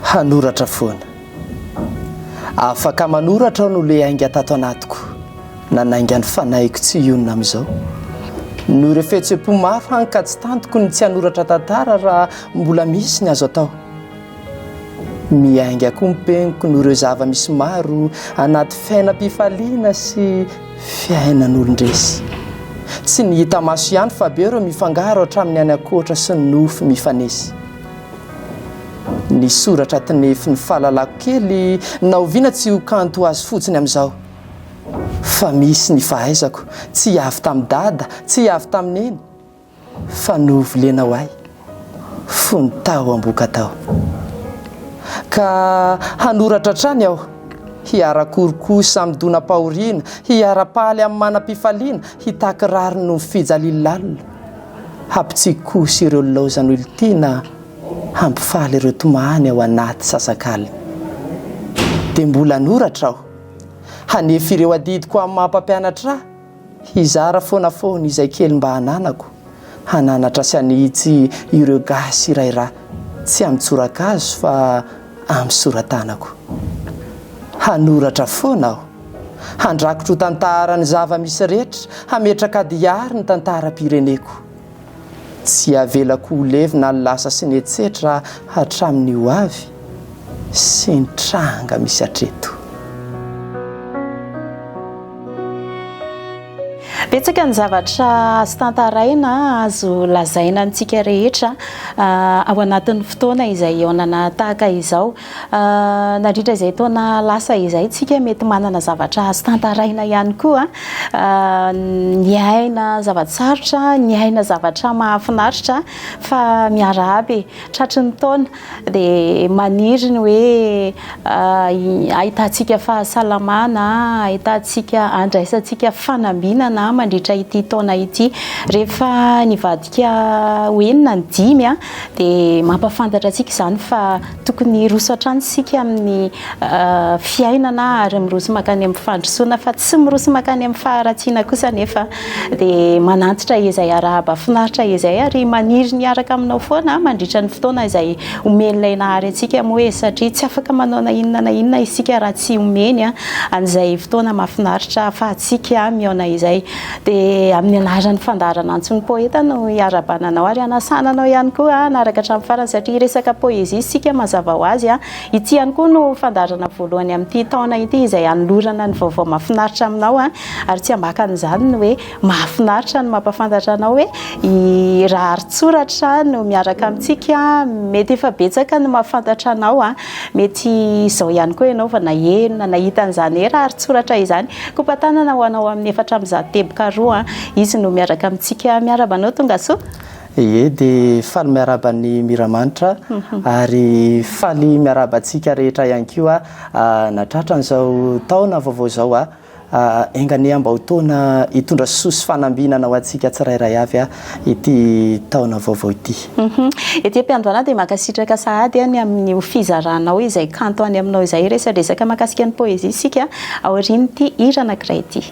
Hanoratra foana. Afaka manoratra aho no le ainga tato anatiko, nanainga ny fanahiko tsy hionona amin'izao. Noho ireo fihetseham-po maro hany ka tsy tantiko ny tsy hanoratra tantara raha mbola misy ny azo atao. Miainga koa ny peniko noho ireo zava-misy maro anaty fiainam-pifaliana sy fiainan'olon-dresy. Tsy ny hita maso ihany fa be ireo mifangaro hatramin'ny any ankoatra sy ny nofy mifanesy. Ny soratra tinefy ny fahalalako kely na oviana tsy ho kanto ho azy fotsiny amin'izao. Fa misy ny fahaizako, tsy avy tamin'i dada, tsy avy tamin'i neny, fa novolena ho ahy fony tao am-boka tao. Ka hanoratra hatrany aho, hiara-korokosy amin'ny donam-pahoriana, hiara-paly amin'ny manam-pifaliana, hitaky rariny noho ny fijaliany lalina. Hampitsiky kosa ireo laozan'olon-tiana hampifaly ireo tomany ao anaty sasak'alina. Dia mbola hanoratra aho. Hanefy ireo adidiko amin'ny maha mpampianatra ahy, hizara foana foana izay kely mba ananako, hananatra sy hanitsy ireo gasy iray rà, tsy amin'ny tsorakazo fa amin'ny sora-tanako. Hanoratra foana aho. Handrakitra ho tantara ny zava-misy rehetra, hametraka diary ny tantaram-pireneko. Tsy havelako ho levona ny lasa sy ny etsetra hatramin'ny ho avy sy ny tranga misy hatreto. Betsaka ny zavatra azo tantaraina, azo lazaina amintsika rehetra ao anatin'ny fotoana izay hihaonana tahaka izao. Nandritra izay taona lasa izay tsika mety manana zavatra azo tantaraina ihany koa, niaina zava-tsarotra, niaina zavatra mahafinaritra fa miarahaba e, tratry ny taona dia maniry ny hoe ahitantsika fahasalamana, ahitantsika andraisantsika fanambinana mandritra ity taona ity. Rehefa nivadika ho enina ny dimy dia mampahafantatra antsika izany fa Tokony hiroso hatrany isika amin'ny fiainana ary miroso mankany amin'ny fandrosoana fa tsy miroso mankany amin'ny faharatsiana kosa anefa. Dia manantitra izay arahaba finaritra izay ary maniry ny hiaraka aminao foana mandritra ny fotoana izay omen'ilay Nahary antsika moa e, satria tsy afaka manao na inona na inona isika raha tsy omeny an'izay fotoana mahafinaritra ahafahantsika mihaona izay. Dia amin'ny anaran'ny fandaharana Antson'ny Poeta no hiarahabana anao ary hanasana anao ihany koa hanaraka hatramin'ny farany satria hiresaka poezia isika mazava ho azy. Ity ihany koa no fandaharana voalohany amin'ity taona ity izay hanolorana ny vaovao mahafinaritra aminao ary tsy ambakan'izany ny hoe mahafinaritra ny mampahafantatra anao hoe i Raharitsoratra no miaraka amintsika. Mety efa betsaka ny mahafantatra anao, mety izao ihany koa ianao vao naheno na nahita an'izany hoe Raharitsoratra izany. Kopa-tanana ho anao amin'ny 104 teboka roa. Izy no miaraka amintsika. Miarahaba anao tongasoa. Ie, dia faly miarahaba an'i Miramanitra ary faly miarahaba antsika rehetra ihany koa nahatratra an'izao taona vaovao izao. Enga anie mba ho taona hitondra soa sy fanambinana ho antsika tsirairay avy ity taona vaovao ity. Ety am-piandohana dia mankasitraka sahady ny amin'io fizaranao izay kanto any aminao izay. Resadresaka mahakasika ny poezia isika aorian'ity hira anankiray ity.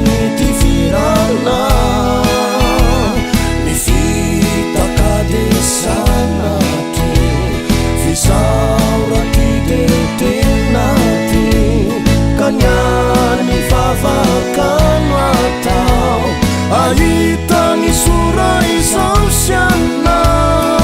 nidivirana Ny fitaka dia sanatria F'izaho raha tia dia tena tia Ka ny ahy ny vavaka no atao Ahita ny soa raha izaho sy ianao.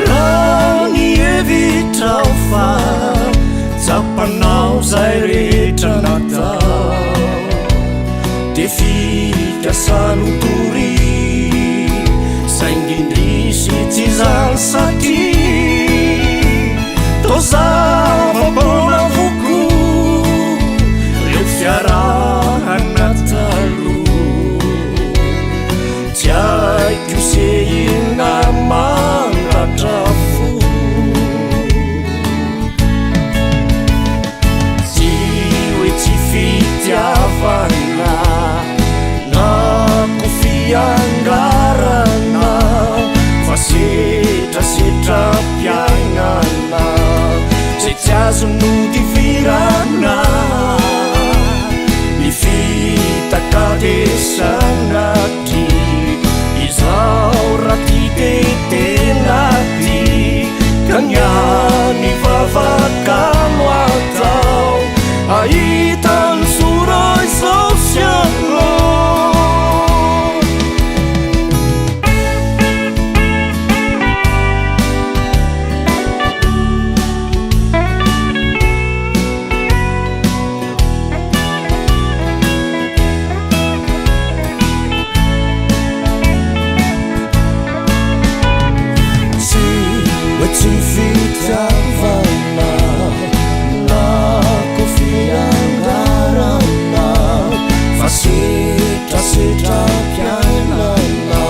Raha ny hevitrao fa tsapanao zay rehetra natao dia fikasano toria saingy indrisy tsy izany satria toa zava-poana avokoa ireo fiarahana taloha. Tsy haiko sehina mandratra fo. Tsy hoe tsy fitiavana na ko fiangarana fa setrasetram-piainana izay tsy azo nodivirana. Ny fitaka dia sanatria izaho raha tia dia tena tia ka ny ahy ny vavaka no atao ahita ny soa raha izaho sy ianao. Tsy hoe tsy fitiavana na koa fiangarana fa setrasetram-piainana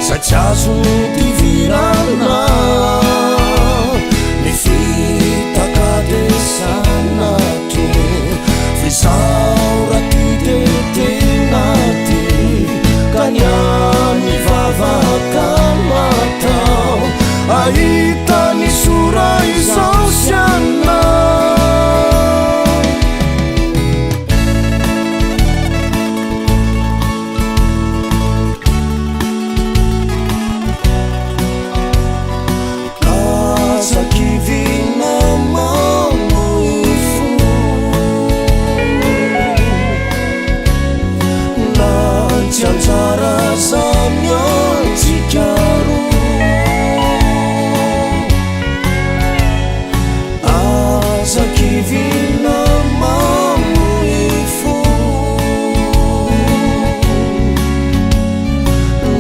izay tsy azo nodivirana ny fitaka dia sanatria f'izaho raha tia dia tena tia ka ny ahy ny vavaka no atao ahita ny soa raha izaho sy ianao. Aza kiviana mamoy fo Na tsy anjara samy antsika roa Aza kiviana mamoy fo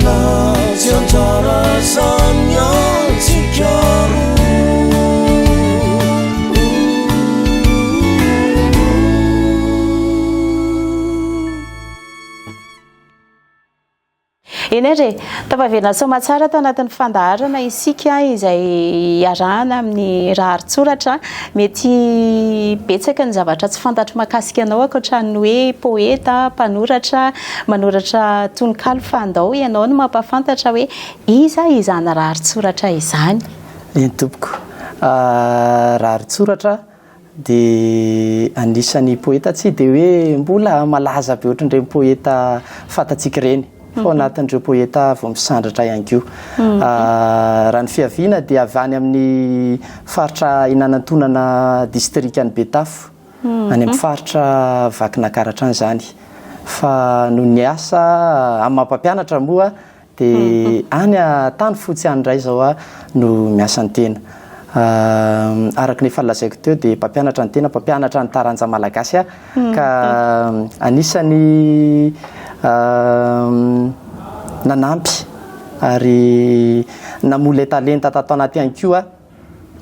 Na tsy anjara samy antsika roa. Eny ary e! Tafaverina soamatsara tao anatin'ny fandaharana isika izay iarahana amin'ny Raharitsoratra. Mety betsaka ny zavatra tsy fantatro mahakasika anao ankoatra ny hoe poeta, mpanoratra, manoratra tononkalo fa andao ianao no mampahafantatra hoe iza izany Raharitsoratra izany. Eny tompoko. Raharitsoratra dia anisan'ny poeta tsy dia hoe mbola malaza be ohatran'ireny poeta fantatsika ireny fa ao anatin'ireo poeta vao misandratra ihany koa. Raha ny fiaviana dia avy any amin'ny faritra Inanantonana distrikan'i Betafo, any amin'ny faritra Vakinakaratra any izany. Fa noho ny asa amin'ny maha mpampianatra moa Dia any tany fotsy any indray izao aho no miasa ny tena. Araka ny efa nolazaiko teo dia mpampianatra ny tena, mpampianatra ny taranja malagasy aho ka anisan'ny nanampy ary namoa ilay talenta tato anaty ihany koa aho.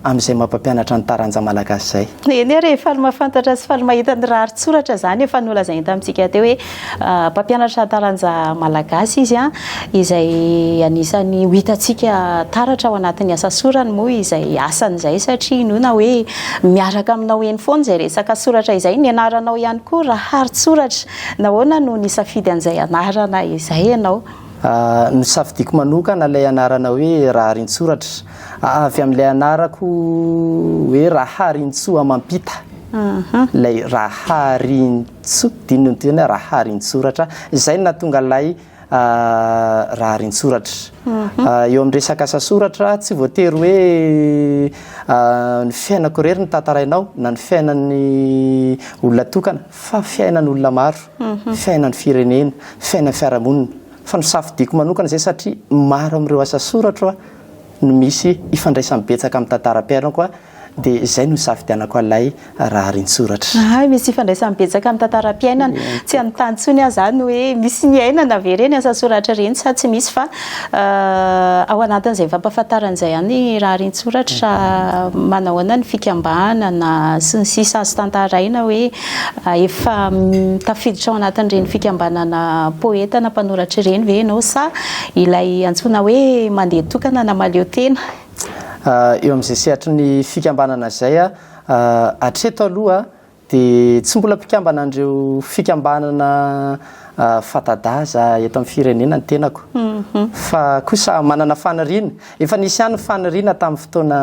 amin'izay maha mpampianatra ny taranja malagasy izay. Eny e, faly mahafantatra sy faly mahita ny rarintsoratra izany, efa nolazainy tamintsika teo hoe mpampianatra taranja malagasy izy izay anisan'ny ho hitantsika taratra ao anatin'ny asa sorany moa izay asany izay satria inoana hoe miaraka aminao eny foana izay resaka soratra izay, ny anaranao ihany koa Raharintsoratra, nahoana no nisafidy an'izay anarana izay ianao? Nosafidiako manokana ilay anarana hoe Raharintsoratra, avy amin'ilay anarako hoe Raharintsoa Mampita, ilay Raharintsoa, dia inona no tena hoe Raharintsoratra, izay no nahatonga ilay Raharintsoratra. Eo amin'ny resaka asa soratra, tsy voatery hoe ny fiainako irery no tantarainao na ny fiainan'ny olona tokana fa fiainan'olona maro. fiainan'ny firenena, fiainan'ny fiarahamonina. Fa nosafidiako manokana izay satria maro amin'ireo asa soratro no misy ifandraisany betsaka amin'ny tantaram-piainako dia izay no nisafidianako an'ilay Raharintsoratra. Hay, misy ifandraisany betsaka amin'ny tantaram-piainana. Tsy hanontany intsony aho izany hoe misy niainana ve ireny asa soratra ireny sa tsy misy fa ao anatin'izay fampahafantarana izay ihany Raharintsoratra manahoana ny fikambanana sy ny sisa azo tantaraina hoe Efa tafiditra ao anatin'ireny fikambanana poeta na mpanoratra ireny ve ianao sa ilay antsoina hoe mandeha tokana na mahaleo tena? Eo amin'izay sehatry ny fikambanana izay, hatreto aloha dia tsy mbola mpikambana an'ireo fikambanana fanta-daza eto amin'ny firenena ny tenako fa kosa manana faniriana. Efa nisy ihany ny faniriana tamin'ny fotoana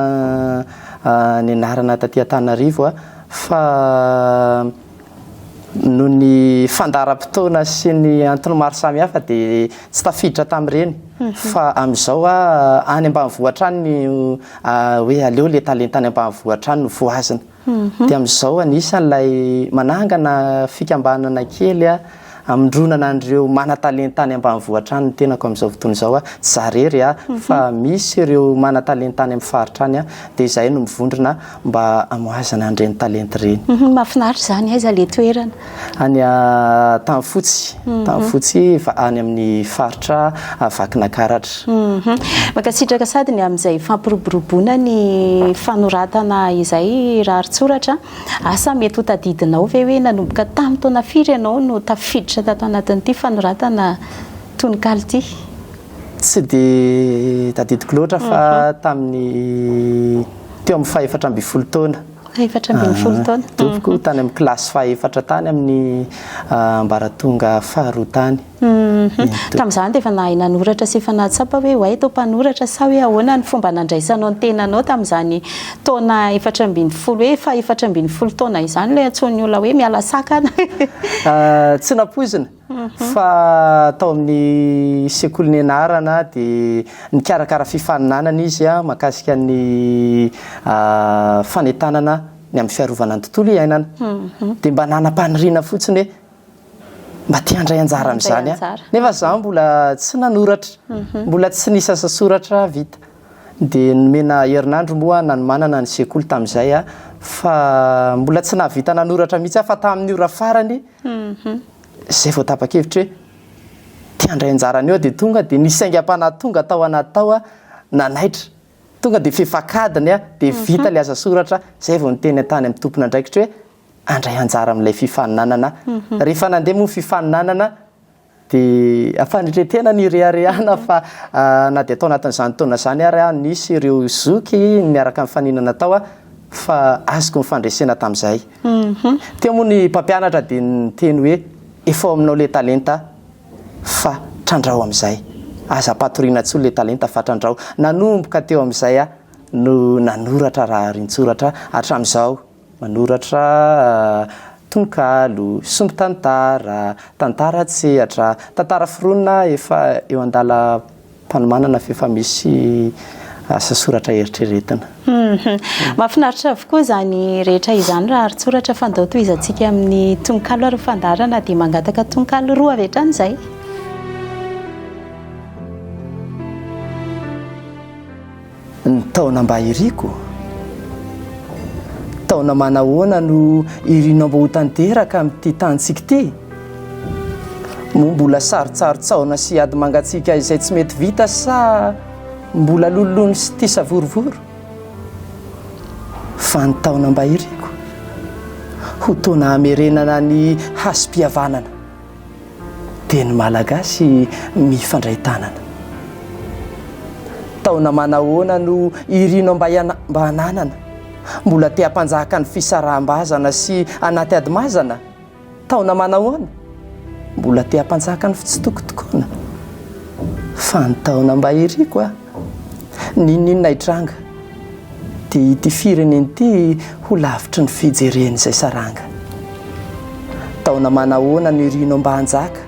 nianarana taty Antananarivo Fa noho ny fandaharam-potoana sy ny antony maro samihafa dia tsy tafiditra tamin'ireny. Fa amin'izao aho any ambanivohitra any ny hoe aleo ilay talenta any ambanivohitra any no vohazina. Dia amin'izao anisan'ilay manangana fikambanana kely aho Hamindronana an'ireo manan-talenta any ambanivohitra any ny tenako amin'izao fotoana izao. Tsy izaho irery fa misy ireo manan-talenta any amin'ny faritra any dia izahay no mivondrona mba hamohazana an'ireny talenta ireny. Mahafinaritra izany, aiza ilay toerana? Any Antanifotsy, Antanifotsy any amin'ny faritra Vakinankaratra. Mankasitraka sady ny amin'izay fampiroboroboana ny fanoratana izay Raharitsoratra. Asa mety ho tadidinao ve hoe nanomboka tamin'ny taona firy ianao no tafiditra tato anatin'ity fanoratana tononkalo ity? Tsy dia tadidiko loatra fa tamin'ny teo amin'ny fahefatra ambin'ny folo taona. 14 taona. Tompoko tany amin'ny kilasy fahefatra tany amin'ny ambaratonga faharoa tany. Tamin'izany dia efa nahay nanoratra sy efa nahatsapa hoe oay atao mpanoratra sa hoe ahoana ny fomba nandraisanao ny tenanao tamin'izany taona 14 hoe efa 14 taona izany ilay antsoin'ny olona hoe miala sakana? Tsy nampoizina fa tao amin'ny sekoly nianarana dia nikarakara fifaninanana izy mahakasika ny fanentanana ny amin'ny fiarovana ny tontolo iainana. Dia mba nanam-paniriana fotsiny hoe Mba te handray anjara amin'izany aho. Nefa izaho mbola tsy nanoratra, mbola tsy nisy asa soratra vita. Dia nomena herinandro moa nanomanana ny sekoly tamin'izay aho, fa mbola tsy nahavita nanoratra mihitsy aho fa tamin'ny ora farany izay vao tapa-kevitra hoe te handray anjara an'io aho dia tonga dia nisy aingam-panahy tonga tao anaty tao aho nanaitra. Tonga dia fefak'adiny aho dia vita ilay asa soratra, izay vao niteny tany amin'ny tompon'andraikitra hoe handray anjara amin'ilay fifaninanana. Rehefa nandeha moa ny fifaninanana dia ampanetren-tena ny reharehana fa na dia tao anatin'izany taona izany ary aho nisy ireo zoky niaraka nifaninana tao fa azoko ny fandresena tamin'izay. Teo moa ny mpampianatra dia niteny hoe efa ao aminao ilay talenta fa trandraho amin'izay. Aza ampatoriana intsony ilay talenta fa trandraho. Nanomboka teo amin'izay aho no nanoratra raharintsoratra hatramin'izao. Manoratra tononkalo, sombin-tantara, tantara an-tsehatra, tantara foronina efa eo an-dalam-panomanana f'efa misy asa soratra eritreretina. Mahafinaritra avokoa izany rehetra izany Raharitsoratra fa ndao tohizantsika amin'ny tononkalo ary ny fandaharana dia mangataka tononkalo roa avy hatrany izay. Ny taona mba iriko? Taona manahoana no irinao mba ho tanteraka amin'ity tanintsika ity? Moa mbola sarotsaro-tsaona sy ady mangatsiaka izay tsy mety vita sa mbola lololony sy tia savorovoro? Fa ny taona mba iriko, ho taona hamerenana ny hasim-pihavanana. Dia ny Malagasy mifandray tanana. Taona manahoana no irinao mba mba hananana? Mbola te hampanjaka ny fisaraham-bazana sy anaty ady mazana? Taona manahoana? Mbola te hampanjaka ny fitsitokotokoana? Fa ny taona mba iriko a! N'inon'inona hitranga, dia ity firenena ity ho lavitry ny fijereny izay saranga. Taona manahoana no irinao mba hanjaka?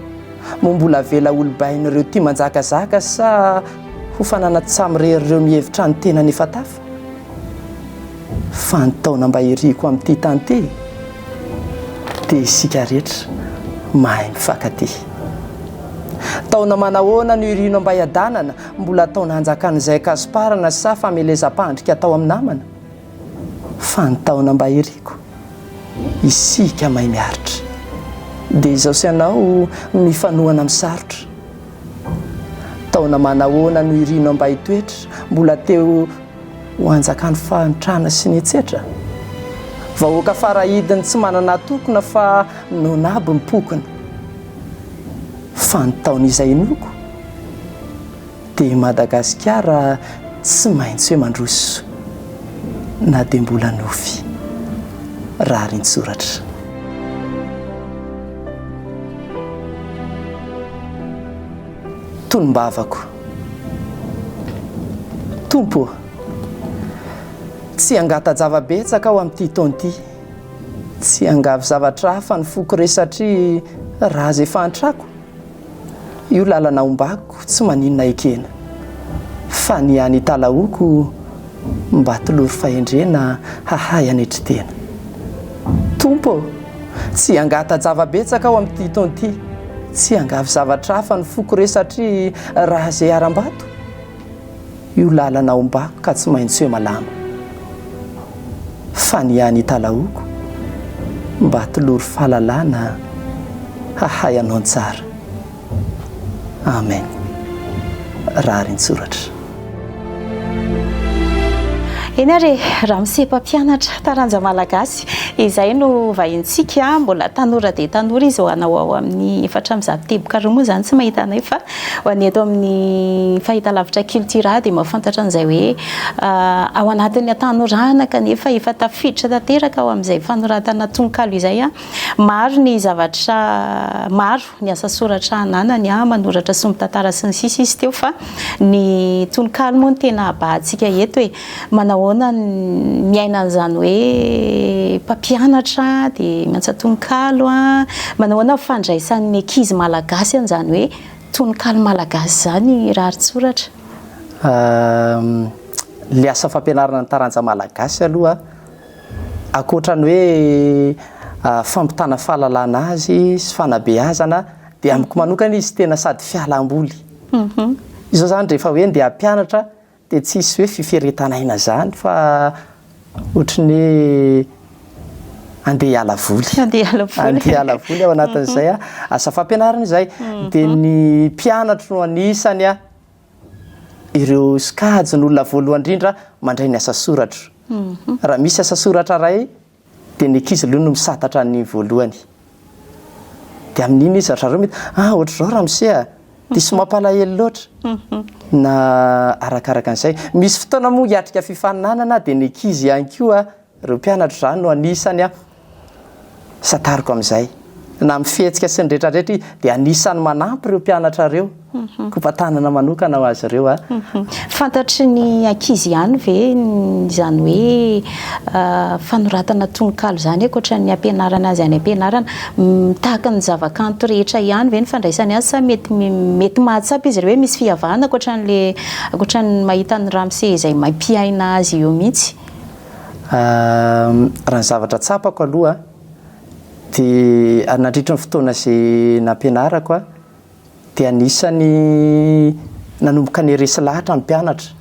Moa mbola avela holobain'ireo tia manjakazaka sa ho fanana-tsamirery ireo mihevitra ny tenany efa tafa? Fa ny taona mba iriko amin'ity tany ity dia isika rehetra mahay mifankatia. Taona manahoana no irinao mba hiadanana? Mbola taona hanjakan'izay ankasomparana sa famelezam-pandrika atao amin'ny namana? Fa ny taona mba iriko, isika mahay miaritra. Dia izao sy ianao mifanohana amin'ny sarotra. Taona manahoana no irinao mba hitoetra? Mbola te ho hanjakan'ny fahantrana sy ny etsetra? Vahoaka farahidiny tsy manana atokona fa noana aby ny pokona. Fa ny taona izay inoako dia i Madagasikara tsy maintsy hoe mandroso na dia mbola nofy rarintsoratra. Tonom-bavako. Tompo ô, tsy hangata-java-betsaka aho amin'ity taona ity. Tsy hiangavy zavatra hafa ny foko re satria raha izay fahantrako, io lalana ombako tsy maninona ekena. Fa ny hany italahoako mba tolory fahendrena hahay hanetry tena. Tompo ô! Tsy hangata-java-betsaka aho amin'ity taona ity. Tsy hiangavy zavatra hafa ny foko re satria raha izay harambato, Io lalana ombako ka tsy maintsy hoe malama. Fa ny ihany italahoako, mba tolory fahalalana hahay hanao ny tsara. Amen. Rarintsoratra. Eny ary e, ramose mpampianatra taranja malagasy izay no vahintsika, mbola tanora dia tanora izy, ho anao ao amin'ny 104 teboka roa moa izany tsy mahita anay fa Ho an'ny eto amin'ny fahitalavitra Cultura dia mahafantatra an'izay hoe ao anatin'ny hatanorana kanefa efa tafiditra tanteraka ao amin'izay fanoratana tononkalo izay. Maro ny zavatra maro ny asa soratra ananany, manoratra sombin-tantara sy ny sisa izy teo fa ny tononkalo moa no tena abahantsika eto e. Manahoana ny miaina an'izany hoe mpampianatra dia miantsa tononkalo a? Manahoana ny fandraisan'ny ankizy malagasy an'izany hoe tononkalo malagasy izany Raharitsoratra? Ilay asa fampianarana ny taranja malagasy aloha, ankoatra ny hoe fampitana fahalalana azy sy fanabeazana dia amiko manokana izy tena sady fialamboly. Izao izany rehefa hoe ndeha hampianatra Dia tsisy hoe fiferetan'aina zany fa ohatry ny hoe andeha hiala voly. Andeha hiala voly. Andeha hiala voly ao anatin'izay a. Asa fampianarana izay. Dia ny mpianatro no anisany a ireo sokajin'olona voalohany indrindra mandray ny asa soratro. Raha misy asa soratra iray Dia ny ankizy aloha no misantatra ny voalohany. Dia amin'iny izy ry zareo mety, ah ohatr'izao ramose a! Diso mampalahelo loatra. Na arakaraka an'izay. Misy fotoana moa hiatrika fifaninanana dia ny ankizy ihany koa, ireo mpianatra izany no anisany santariko amin'izay. Na amin'ny fihetsika sy ny rehetrarehetra izy dia anisan'ny manampy ireo mpianatra ireo. Kopa-tanana manokana ho azy ireo. Fantatry ny ankizy ihany ve izany hoe fanoratana tononkalo izany ankoatra ny ampianarana azy any am-pianarana? Tahaka ny zavakanto rehetra ihany ve ny fandraisany azy sa mety mety mahatsapa izy ireo hoe misy fiavahana ankoatra an'ilay ankoatra ny mahita an'i ramose izay mampiaina azy eo mihitsy? Raha ny zavatra tsapako aloha dia nandritra ny fotoana izay nampianarako dia anisan'ny nanomboka niresy lahatra ny mpianatra,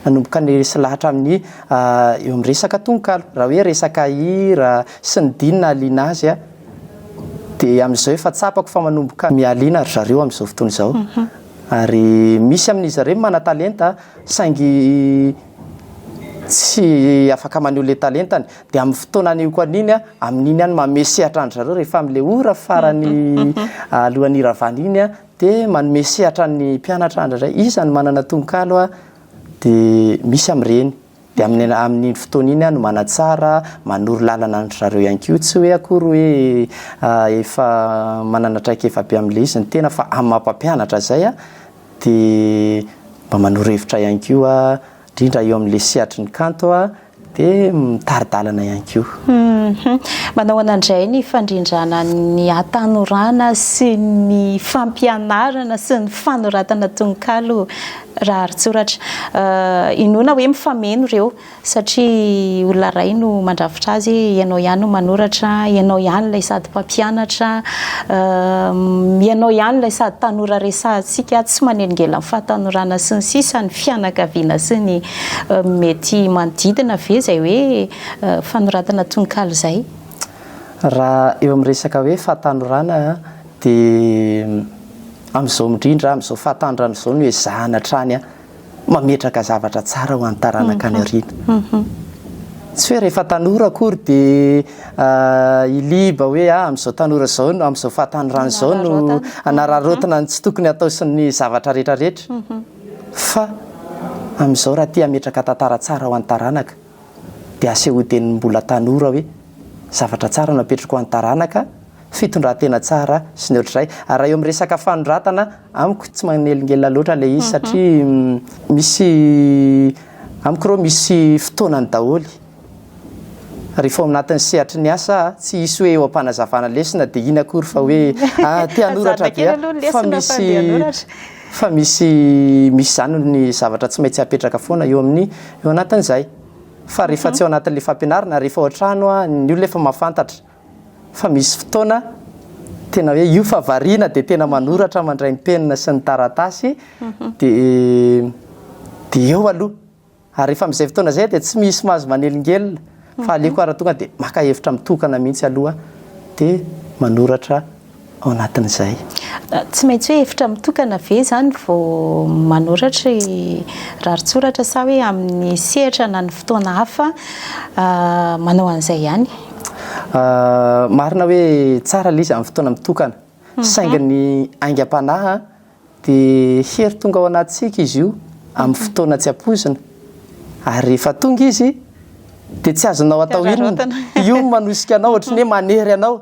nanomboka niresy lahatra amin'ny eo amin'ny resaka tononkalo, raha hoe resaka hira sy ny dihy no nahaliana azy dia amin'izao efa tsapako fa manomboka mihaliana ry zareo amin'izao fotoana izao, ary misy amin'izy ireny manan-talenta saingy. tsy afaka maneho ilay talentany. Dia amin'ny fotoana anehoako an'iny aho, amin'iny aho no manome sehatra an-dry zareo rehefa amin'ilay ora farany alohan'ny hiravana iny aho, dia manome sehatra ny mpianatra indraindray. Iza no manana tononkalo aho? Dia misy amin'ireny. Dia amin'ny amin'iny fotoana iny aho no manatsara, manoro lalana an-dry zareo ihany koa. Tsy hoe akory hoe efa manana traikefa be amin'ilay izy ny tena fa amin'ny maha mpampianatra izay aho dia mba manoro hevitra ihany koa indrindra eo amin'ilay sehatry ny kanto dia mitari-dalana ihany koa. Manao ahoana indray ny fandrindrana ny hatanorana sy ny fampianarana sy ny fanoratana tononkalo Raharitsoratra? Inoana hoe mifameno ireo satria olona iray no mandrafitra azy, ianao ihany no manoratra, ianao ihany ilay sady mpampianatra, ianao ihany ilay sady tanora resahantsika, tsy manelingelina ny fahatanorana sy ny sisa, ny fianakaviana sy ny mety manodidina ve izay hoe fanoratana tononkalo izay? Raha eo amin'ny resaka hoe fahatanorana dia amin'izao indrindra, amin'izao fahatanorana izao no ezahana hatrany mametraka zavatra tsara ho an'ny taranaka any aoriana. Tsy hoe rehefa tanora akory dia hiliba hoe ah amin'izao tanora izao no, amin'izao fahatanorana izao no anararaotina ny tsy tokony hatao sy ny zavatra rehetra rehetra. Fa amin'izao raha te hametraka tantara tsara ho an'ny taranaka dia asehoy teny mbola tanora hoe zavatra tsara no apetrako ho an'ny taranaka, fitondran-tena tsara sy ny ohatr'izay. Ary raha eo amin'ny resaka fanoratana, amiko tsy manelingelina loatra ilay izy satria misy, amiko ireo misy fotoanany daholo. Rehefa ao anatin'ny sehatry ny asa, tsy hisy hoe eo am-panazavana lesona dia iny akory fa hoe ah, te hanoratra be aho. Fa misy, fa misy, misy izany ny zavatra tsy maintsy apetraka foana eo amin'ny, eo anatin'izay. Fa rehefa tsy ao anatin'ilay fampianarana, rehefa ao an-trano, ny olona efa mahafantatra. Fa misy fotoana tena hoe io fa variana dia tena manoratra mandray ny penina sy ny taratasy dia dia eo aloha. Ary rehefa amin'izay fotoana izay dia tsy misy mahazo manelingelina fa aleoko ara tonga dia maka hevitra mitokana mihitsy aloha dia manoratra ao anatin'izay. Tsy maintsy hoe hevitra mitokana ve izany vao manoratra i Raritsoratra sa hoe amin'ny sehatra na ny fotoana hafa manao an'izay ihany? Marina hoe tsara ilay izy amin'ny fotoana mitokana saingy ny aingam-panahy dia hery tonga ao anatintsika izy io amin'ny fotoana tsy ampoizina ary rehefa tonga izy dia tsy azonao atao inona, io no manosika anao ohatran'ny hoe manery anao.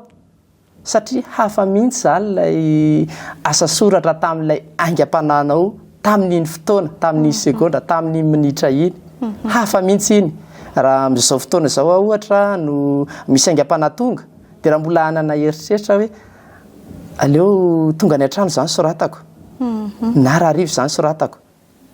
Satria hafa mihitsy izany ilay asa soratra tamin'ilay aingam-panahinao tamin'iny fotoana, tamin'iny segondra, tamin'iny minitra iny. Hafa mihitsy iny. Raha amin'izao fotoana izao aho ohatra no misy aingam-panahy tonga, dia raha mbola hanana eritreritra hoe aleo tonga any an-trano izany soratako, na rahariva izany soratako.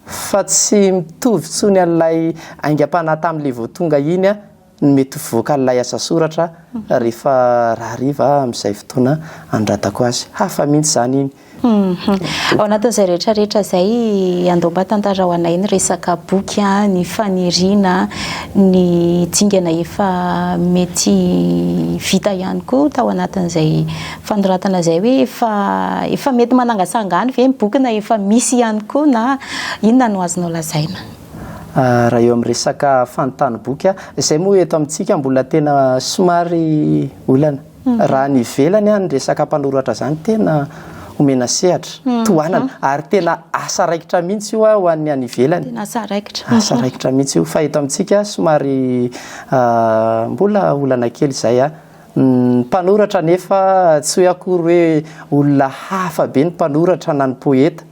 Fa tsy mitovy intsony an'ilay aingam-panahy tamin'ilay vao tonga iny ny mety ho voakan'ilay asa soratra rehefa rahariva amin'izay fotoana anoratako azy. Hafa mihitsy izany iny. Ao anatin'izay rehetra rehetra izay, andao mba tantarao anay ny resaka boky, ny faniriana, ny dingana efa mety vita ihany koa tao anatin'izay Fanoratana izay hoe efa efa mety manangasanga any ve ny boky na efa misy ihany koa na inona no azonao lazaina? Raha eo amin'ny resaka fanontany boky, izay moa eto amintsika mbola tena somary olana. Raha any ivelany ny resaka mpanoratra izany tena omena sehatra, tohanana ary tena asa raikitra mihitsy io ho an'ny any ivelany. Tena asa raikitra. Asa raikitra mihitsy io fa eto amintsika somary mbola olana kely izay. Ny mpanoratra anefa tsy hoe akory hoe olona hafa be ny mpanoratra na ny poeta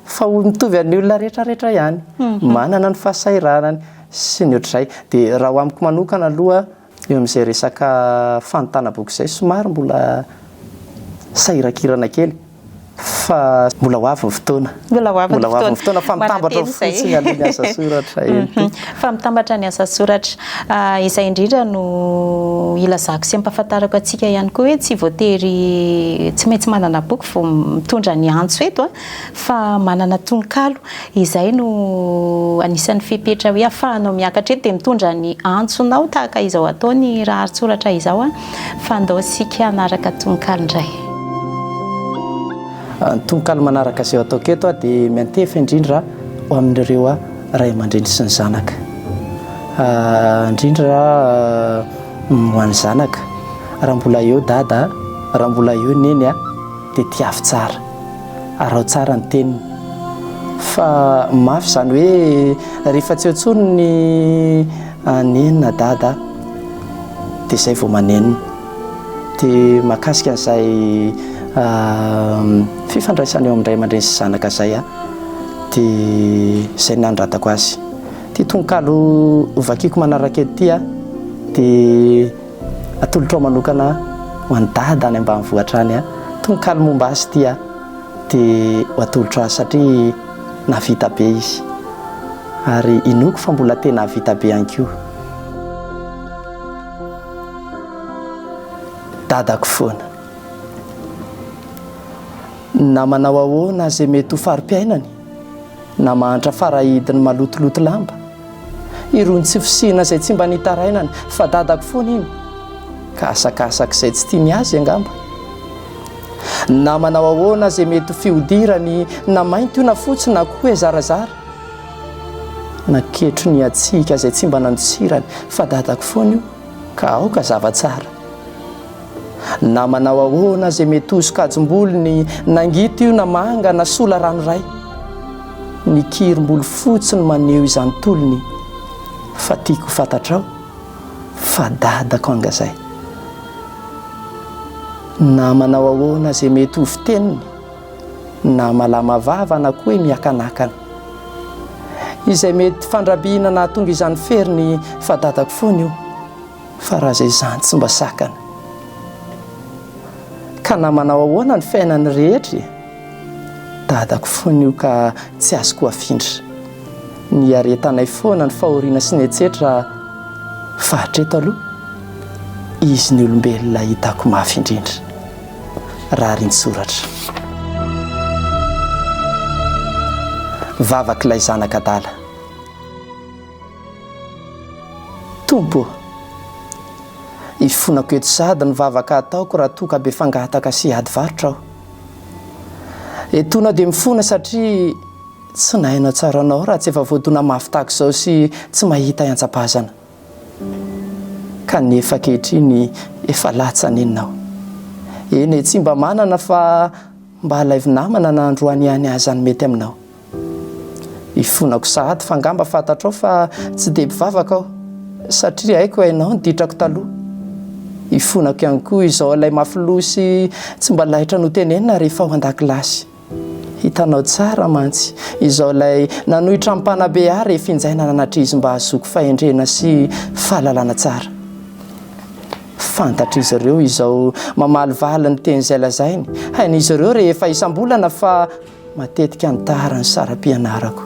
fa mitovy amin'ny olona rehetrarehetra ihany, manana ny fahasahiranany sy ny ohatr'izay. Dia raha ho amiko manokana aloha eo amin'izay resaka fanontana boky izay somary mbola sahirankirana kely. Fa mbola ho avy ny fotoana. Mbola ho avy ny Mbola ho avy ny fotoana fa mitambatra Manantena izay. fotsiny aloha ny asa soratra eny tompoko. Fa mitambatra ny asa soratra. Ah, izay indrindra no ilazako sy ampahafantarako antsika ihany koa hoe tsy voatery tsy maintsy manana boky vao mitondra ny antso eto a, fa manana tononkalo. Izay no anisan'ny fepetra hoe ahafahanao miakatra eto dia mitondra ny antsonao tahaka izao ataony Raharitsoratra izao a. Fa andao isika hanaraka tononkalo indray. Ny tononkalo manaraka izay ataoko eto dia miantefa indrindra ho amin'ireo ray aman-dreny sy ny zanaka. Indrindra ho an'ny zanaka, raha mbola eo dada, raha mbola eo neny a, dia tiavo tsara, araho tsara ny teniny. Fa mafy izany hoe rehefa tsy eo intsony ny neny na dada dia izay vao manenina. Dia mahakasika an'izay fifandraisana eo amin'ny ray aman-dreny sy zanaka izay dia izay no nanoratako azy. Ity tononkalo hovakiako manaraka eto ity dia atolotrao manokana ho an'i Dada any ambanivohitra any. Tononkalo momba azy ity dia ho atolotro azy satria nahavita be izy ary inoako fa mbola tena hahavita be ihany koa. Dadako foana. Na manao ahoana izay mety ho fari-piainany, na mahantra farahidiny malotoloto lamba, irony tsy fisiana izay tsy mba nitarainany fa dadako foana iny, ka asakasak'izay tsy tiany azy angamba. Na manao ahoana izay mety ho fihodirany, na mainty io na fotsy na koa hoe zarazara, na ketro ny hatsiaka izay tsy mba nandosirany fa dadako foana io, ka aoka zava-tsara. Na manao ahoana izay mety ho sokajim-bolony, na ngita io na manga na sola ranoray. Ny kirim-bolo fotsy no maneho izany tolony fa tiako ho fantatrao fa dadako angazay. Na manao ahoana izay mety ho fiteniny, na malama vava na koa hoe mihakanakana. Izay mety fandrabiana nahatonga izany feriny fa dadako foana io. Fa raha izay izany tsy mba sakana. Ka na manao ahoana ny fiainan'ny rehetra e! Dadako foana io ka tsy azoko afindra. Niaretanay foana ny fahoriana sy ny etsetra fa hatreto aloha, izy ny olombelona hitako mafy indrindra. Rarintsoratra. Vavak'ilay zanak'adala. Tompo ô! Ifonako eto sahady ny vavaka ataoko raha toa ka be fangataka sy ady varotra aho. Etoana dia mifona satria tsy nahay nahatsara anao raha tsy efa voadona mafy tahaka izao sy tsy mahita hiantsapazana. Kanefa ankehitriny efa latsa-nenina aho. Eny e, tsy mba manana fa mba alaivo namana na androany ihany aza ny mety aminao. Ifonako sahady fa angamba fantatrao fa tsy dia mpivavaka aho satria haiko hainao ny ditrako taloha. Ifonako ihany koa izao ilay mafy loha sy tsy mba laitra notenenina rehefa ao an-dakilasy. Hitanao tsara mantsy izao ilay nanohitra ny mpanabe ahy rehefa injay nananatra izy mba hahazoako fahendrena sy fahalalana tsara. Fantatr'izy ireo izao mamalivaly ny teny izay lazainy. Hain'izy ireo rehefa isam-bolana fa Matetika ny tara ny saram-pianarako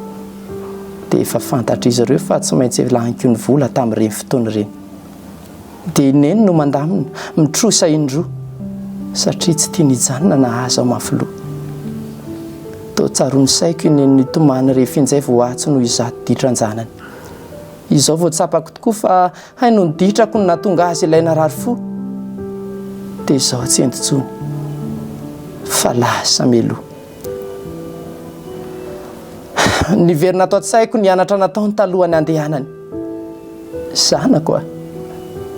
dia efa fantatr'izy ireo fa tsy maintsy laniko ny vola tamin'ireny fotoana ireny. Dia i Neny no mandamina, mitrosa indroa satria tsy tiany hijanona na aza aho mafy loha. Toa tsaroan'ny saiko i Neny nitomany rehefa injay voaantso noho izato ditran-janany. Izao vao tsapako tokoa fa hay noho ny ditrako no nahatonga azy ilay narary fo. Dia izao tsy ento intsony fa lasa meloa. Niverina ato an-tsaiko ny anatra nataony talohan'ny handehanany. Zanako a,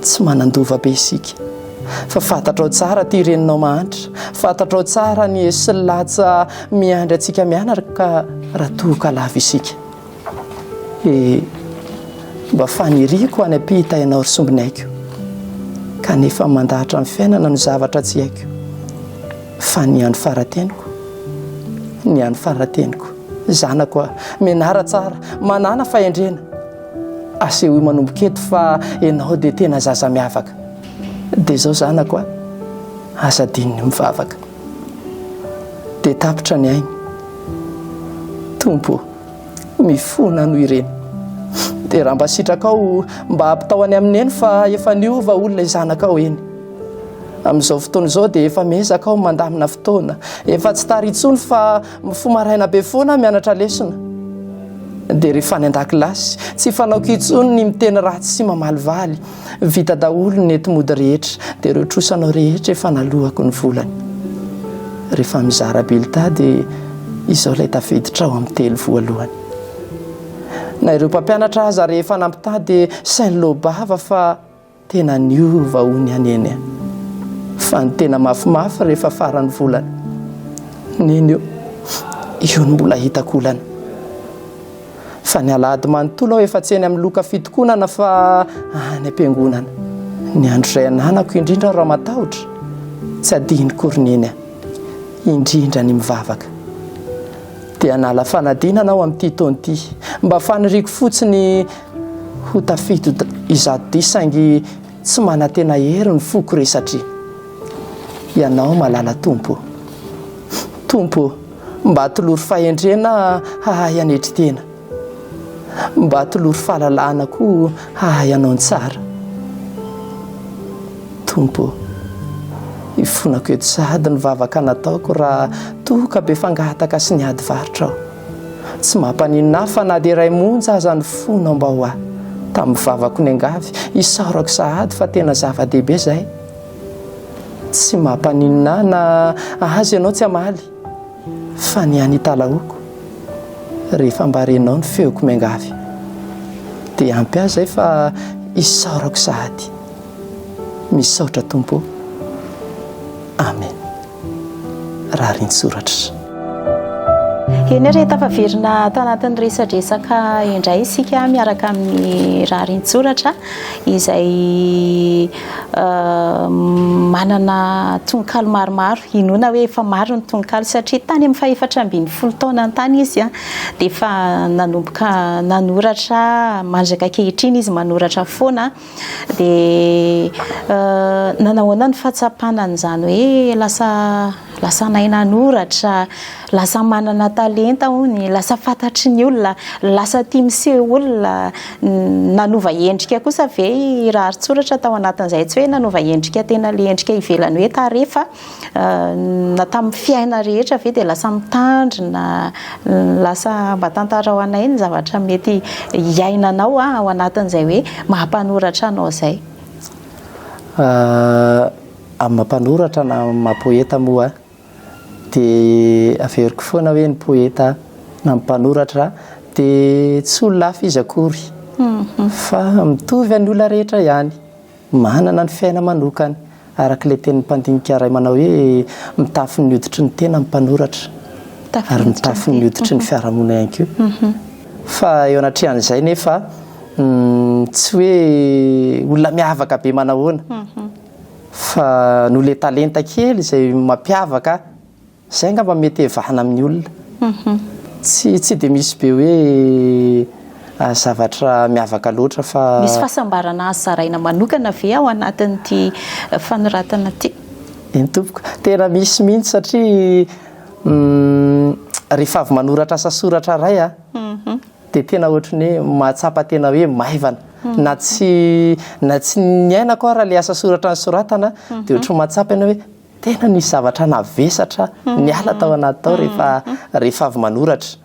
tsy manan-dova be isika. Fa fantatrao tsara ity reninao mahantra. Fantatrao tsara ny eso sy ny latsa miandry antsika mianaka raha toa ka lavo isika. E, mba faniriako any am-pita ianao ry sombiniaiko, kanefa mandahatra ny fiainana no zavatra tsy haiko, fa ny andro fara-teniko, ny andro fara-teniko, zanako a, mianara tsara, manàna fahendrena, asehoy manomboka eto fa ianao dia tena zaza miavaka, dia izao zanako a, aza adino ny mivavaka, dia tapitra ny ainy, Tompo ô. Mifona noho ireny. Dia raha mba sitrakao mba ampitao any amin'i Neny fa efa niova olona zanakao eny. Amin'izao fotoana izao dia efa miezaka aho mandamina fotoana. Efa tsy tara intsony fa mifoha maraina be foana aho mianatra lesona. Dia rehefa any an-dakilasy, tsy fanaoko intsony ny miteny ratsy sy mamalivaly. Vita daholo ny enti-mody rehetra, dia ireo trosanao rehetra efa naloako ny volany. Rehefa mizara bulletin dia izao ilay tafiditra ao amin'ny telo voalohany. Na ireo mpampianatra aza rehefa nampitaha dia sahy niloa-bava fa tena niova hono ihany eny a. Fa ny tena mafimafy rehefa faran'ny volana. Neny io, io no mbola hitako olana. Fa ny alahady manontolo aho efa tsy eny amin'ny loka fitokonana fa any am-piangonana. Ny andro izay ananako indrindra aho raha matahotra, tsy adinoko ry Neny a. Indrindra ny mivavaka. Dia hanala fanadinana aho amin'ity taona ity. Mba faniriako fotsiny ho tafito izato dia saingy tsy manantena hery ny foko re satria Ianao malala Tompo ô. Tompo ô, mba atolory fahendrena hahay hanetry tena. Mba atolory fahalalahana koa hahay hanao ny tsara. Tompo ô, ifonako eto sahady ny vavaka nataoko raha toa ka be fangataka sy niady varotra aho. Tsy mampaninona ahy fa na dia iray monja aza ny fonao mba ho ahy. Tamin'ny vavako niangavy, isaorako sahady fa tena zava-dehibe izay. Tsy mampaninona ahy na aza ianao tsy hamaly. Fa ny any italahoako rehefa mba renao ny feoko miangavy dia ampy ahy izay fa isaorako sahady. Misaotra Tompo ô. Amen. Rarintsoratra. Eny ary, tafaverina ato anatin'ny resadresaka indray isika miaraka amin'ny Rarintsoratra izay Manana tononkalo maromaro, inoana hoe efa maro ny tononkalo satria tany amin'ny fahefatra ambin'ny folo taonany tany izy dia efa nanomboka nanoratra, mandraka ankehitriny izy manoratra foana. Dia nanahoana ny fahatsapana an'izany hoe lasa lasa nahay nanoratra, lasa manana talenta hono, lasa fantatry ny olona, lasa tia miseho olona, nanova endrika kosa ve i Raharitsoratra tao anatin'izay? Tsy hoe nanova endrika tena ilay endrika ivelany hoe tarehy fa na tamin'ny fiaina rehetra ve dia lasa mitandrina, lasa mba tantarao anay ny zavatra mety hiainanao ao anatin'izay hoe maha mpanoratra anao izay. Amin'ny maha mpanoratra na amin'ny maha poeta moa dia averiko foana hoe ny poeta na ny mpanoratra dia tsy olona hafa izy akory fa mitovy an'ny olona rehetra ihany, manana ny fiaina manokany araka ilay tenin'ny mpandinika iray manao hoe mitafy ny hoditry ny tena ny mpanoratra ary mitafy ny hoditry ny fiarahamonina ihany koa. Fa eo anatrehan'izay nefa tsy hoe olona miavaka be manahoana fa noho ilay talenta kely izay mampiavaka ahy, izay angamba mety hevahana amin'ny olona. Tsy tsy dia misy be hoe zavatra miavaka loatra fa. Misy fahasambarana azo zaraina manokana ve ao anatin'ity fanoratana ity? Eny tompoko, tena misy mihitsy satria rehefa avy manoratra asa soratra iray aho dia tena ohatry ny hoe mahatsapa tena hoe maivana na tsy na tsy niainako ara ilay asa soratra nosoratana dia ohatry ny mahatsapa ianao hoe tena nisy zavatra navesatra niala tao anaty tao rehefa rehefa avy manoratra.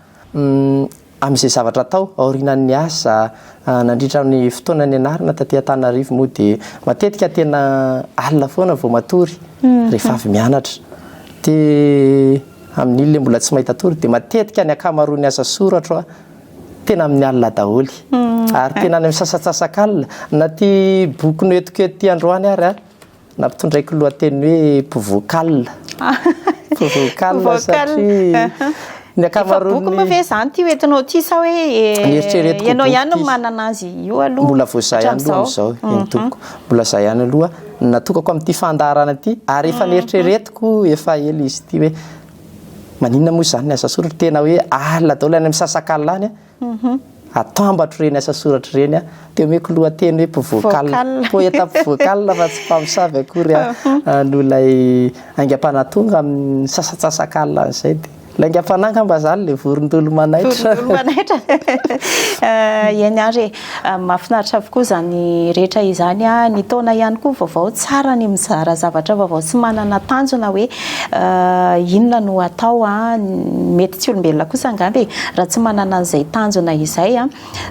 Amin'izay zavatra atao aorianan'ny asa nandritra ny fotoana nianarana taty Antananarivo moa dia matetika tena alina foana vao matory rehefa avy mianatra. Dia amin'iny ilay mbola tsy mahita tory dia matetika ny ankamaroan'ny asa soratro a tena amin'ny alina daholo. Ary tena any amin'ny sasatsasak'alina. Na ity boky noentiko eto ity androany ary a, nampitondraiko lohateny hoe mpivocal. Mpivocal satria ny ankamaroan'ny. Efa boky moa ve izany ity hoentinao ity sa hoe Nieritreretiko ianao boky ihany no ity. manana azy io aloha Mbola vao izaho ihany aloha hatramin'izao? amin'izao, eny tompoko. Mbola izaho ihany aloha no natokako amin'ity fandaharana ity ary efa nieritreretiko efa ela izy ity hoe maninona moa izany ny asa soratra, tena hoe alina daholo any amin'ny sasak'alina any atambatro ireny asa soratra ireny aho dia omeko lohateny hoe mpivocal, poeta mpivocal fa tsy mpamosavy akory aho noho ilay aingam-panahy tonga amin'ny sasatsasak'alina any izay dia ilay aingam-panahy angamba izany ilay vorondolo manaitra. Vorondolo manaitra. Eny ary e, mahafinaritra avokoa izany rehetra izany. Ny taona ihany koa vaovao, tsara ny mizara zavatra vaovao sy manana tanjona hoe inona no atao. Mety tsy olombelona kosa angamba e, raha tsy manana an'izay tanjona izay.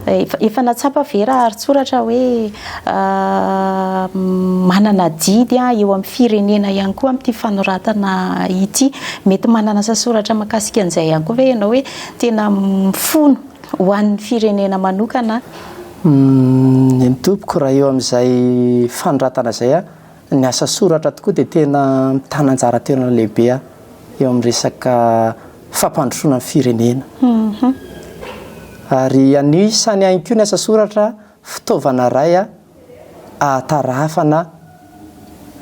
Efa nahatsapa ve Raharitsoratra hoe manana adidy eo amin'ny firenena ihany koa amin'ity fanoratana ity? Mety manana asa soratra mahakasika an'izay ihany koa ve ianao hoe tena mifono? Ho an'ny firenena manokana. Eny tompoko, raha eo amin'izay fanoratana izay, ny asa soratra tokoa dia tena mitana anjara toerana lehibe eo amin'ny resaka fampandrosoana ny firenena. Ary anisany ihany koa ny asa soratra fitaovana iray ahatarafana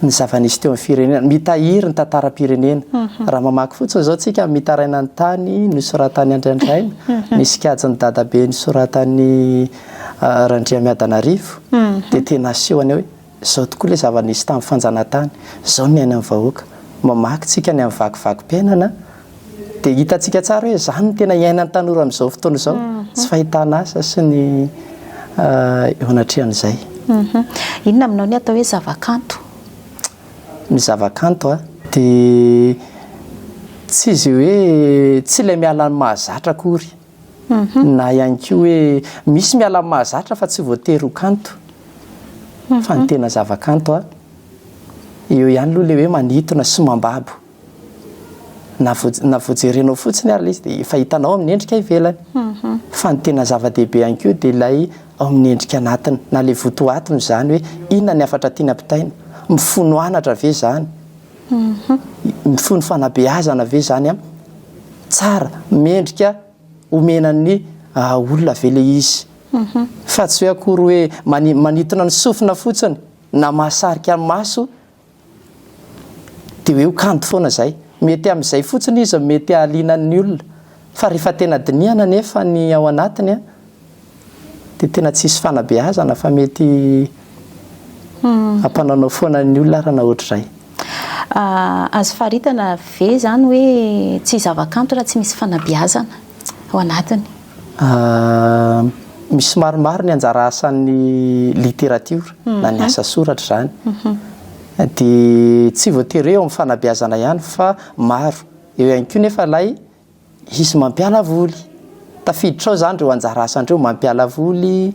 ny zava-nisy teo amin'ny firenena, mitahiry ny tantaram-pirenena. Raha mamaky fotsiny izao tsika, mitaraina ny tany nosoratan'i Andriandraina, ny sikajin'i Dadabe nosoratan'i Randriamiadanarivo, dia tena asehony hoe izao tokoa ilay zava-nisy tamin'ny fanjanahantany, izao ny niainan'ny vahoaka. Mamaky tsika ny amin'ny vakivakim-piainana, Dia hitantsika tsara hoe izany no tena iainan'ny tanora amin'izao fotoana izao, tsy fahitana asa sy ny eo anatrehan'izay. Inona aminao ny atao hoe zava-kanto? Ny zava-kanto dia tsy izay hoe tsy ilay miala ny mahazatra akory, na ihany koa hoe misy miala ny mahazatra fa tsy voatery ho kanto, fa ny tena zava-kanto eo ihany aloha ilay hoe manintona sy mambabo. Na vao na vao jerenao fotsiny ary ilay izy dia efa hitanao amin'ny endrika ivelany. Fa ny tena zava-dehibe ihany koa dia ilay ao amin'ny endrika anatiny, na ilay votoatiny izany hoe inona ny hafatra tiany ampitaina, mifono anatra ve izany, mifono fanabeazana ve izany an, tsara, mendrika omena ny olona ve ilay izy. Fa tsy hoe akory hoe mani- manintona ny sofina fotsiny na mahasarika ny maso Dia hoe ho kanto foana izay. Mety amin'izay fotsiny izy no mety hahaliana ny olona. Fa rehefa tena dinihana anefa ny ao anatiny an, dia tena tsisy fanabeazana fa mety hampanaonao foana ny olona ary na ohatr'izay. Azo faritana ve izany hoe tsy zava-kanto raha tsy misy fanabeazana ao anatiny? Misy maromaro ny anjara asan'ny literatiora na ny asa soratra izany. Dia tsy voatery hoe eo amin'ny fanabeazana ihany fa maro. Eo ihany koa nefa ilay izy mampiala voly. Tafiditra ao izany ireo anjara asany ireo, mampiala voly,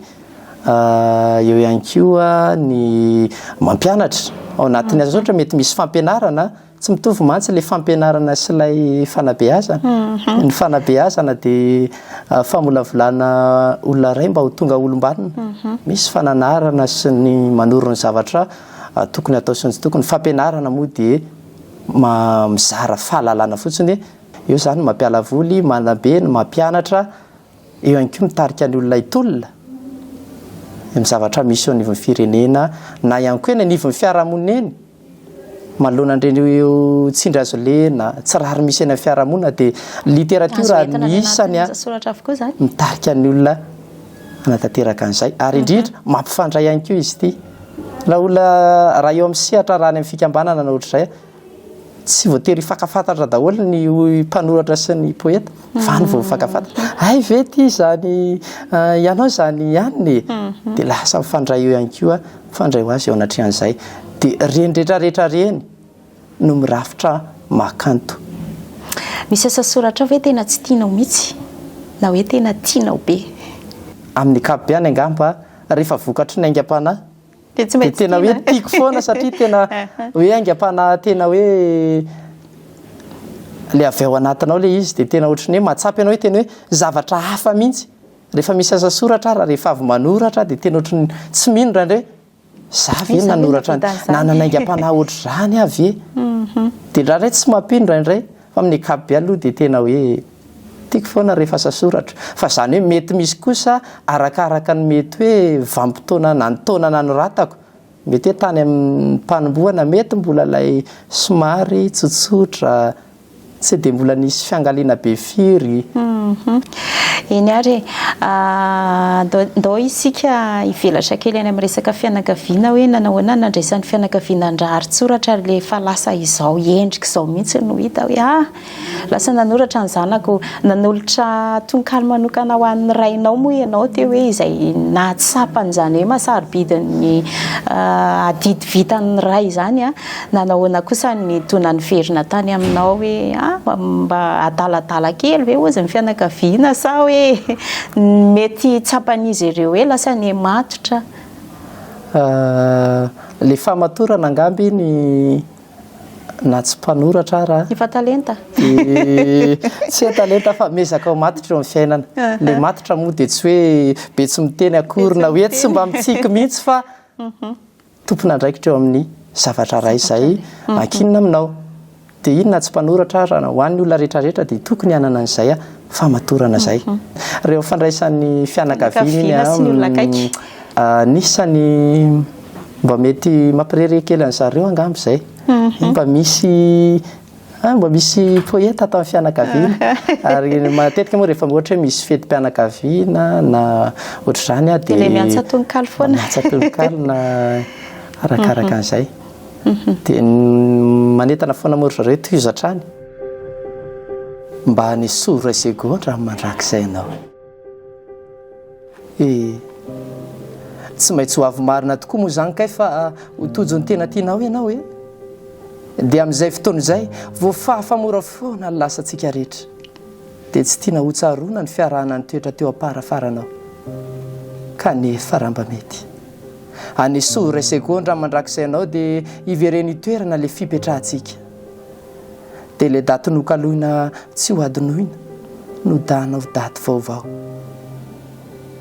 eo ihany koa ny mampianatra. Ao anatin'ny asa soratra mety misy fampianarana. Tsy mitovy mantsy ilay fampianarana sy ilay fanabeazana. Ny fanabeazana dia famolavolana olona iray mba ho tonga olom-banona. Misy fananarana sy ny manoro ny zavatra tokony hatao sy ny tsy tokony. Ny fampianarana moa dia mizara fahalalana fotsiny. Eo izany ny mampiala voly, manabe, ny mampianatra. Eo ihany koa mitarika ny olona hitolona amin'ny zavatra misy eo anivon'ny firenena na ihany koa eny anivon'ny fiarahamonina eny. Manoloana an'ireny tsindry hazo lena, tsy rariny misy eny amin'ny fiarahamonina dia literatiora anisany mitarika ny olona hanatanteraka an'izay. Ary indrindra mampifandray ihany koa izy ity. Raha olona raha eo amin'ny sehatra raha any amin'ny fikambanana na ohatr'izay, tsy voatery hifankafantatra daholo ny mpanoratra sy ny poeta fa any vao mifankafantatra. Hay ve ity izany ianao izany ihany e? Dia lasa mifandray eo ihany koa Mifandray ho azy eo anatrehan'izay. Dia ireny rehetra rehetra ireny no mirafitra mahakanto. Misy asa soratrao ve tena tsy tianao mihitsy? Na hoe tena tianao be? Amin'ny ankapobeny angamba rehefa vokatry ny aingam-panahy Dia tsy dia maintsy tena hoe tiana. tiako foana satria tena hoe aingam-panahy tena hoe ilay avy ao anatinao ilay izy dia tena ohatran'ny hoe mahatsapa ianao hoe tena hoe zavatra hafa mihitsy. Rehefa misy asa soratra ary rehefa avy manoratra dia tena ohatran'ny tsy mino indraindray hoe za ve no nanoratra nanana aingam-panahy ohatr'izany aho ve? Dia indraindray tsy mampino indraindray fa amin'ny ankapobeny aloha dia tena hoe tiako foana rehefa asa soratra. Fa izany hoe mety misy kosa arakaraka ny mety hoe vanim-potoana na ny taona nanoratako, mety hoe tany am-panombohana mety mbola ilay somary tsotsotra Tsy dia mbola nisy fiangaliana be firy. Eny ary e. Ndao isika hivelatra kely any amin'ny resaka fianakaviana hoe nanahoana ny nandraisan'ny fianakaviana an-dRaharitsoratra ary ilay efa lasa izao endrika izao mihitsy no hita hoe ah! lasa nanoratra ny zanako, nanolotra tononkalo manokana ho an'ny rainao moa ianao teo hoe izay nahatsapa an'izany hoe maha sarobidy ny adidy vitan'ny ray izany an. Nanahoana kosa ny dona niverina tany aminao hoe ah mba adaladala kely ve hozy ny fianakaviana sa hoe mety tsapan'izy ireo hoe lasa nihamatotra? Ilay fahamatorana angamba iny Na tsy mpanoratra ara. Efa talenta. Dia tsy hoe talenta fa miezaka ho matotra eo amin'ny fiainana. Ilay matotra moa dia tsy hoe be tsy miteny akory na hoe tsy mba mitsiky mihitsy fa tompon'andraikitra eo amin'ny zavatra iray izay ankinina aminao. Dia iny na tsy mpanoratra ara na ho an'ny olona rehetra rehetra dia tokony hanana an'izay fahamatorana izay. Ireo fandraisan'ny fianakaviana iny anisan'ny mba mety mampirehareha kely an'zareo angamba izay. Mba misy mba misy poeta ato amin'ny fianakaviana. Ary matetika moa rehefa ohatra hoe misy fetim-pianakaviana na ohatr'izany dia Ilay miantsa tononkalo foana. Miantsa tononkalo na arakaraka an'izay. Dia manentana foana moa ry zareo tohizo hatrany. Mba hanesory iray segondra amin'ny mandrakizay anao. E! Tsy maintsy ho avy marina tokoa moa izany kay fa ho tojo ny tena tianao ianao e! Dia amin'izay fotoana izay, voafafa mora foana ny lasantsika rehetra. Dia tsy tiana hotsaroana ny fiarahana nitoetra teo am-parafaranao. Kanefa raha mba mety. Anesory iray segondra mandrakizay anao dia hivereno hitoerana ilay fipetrahantsika. Dia ilay daty nokaloina tsy ho hadinoina no dahanao daty vaovao.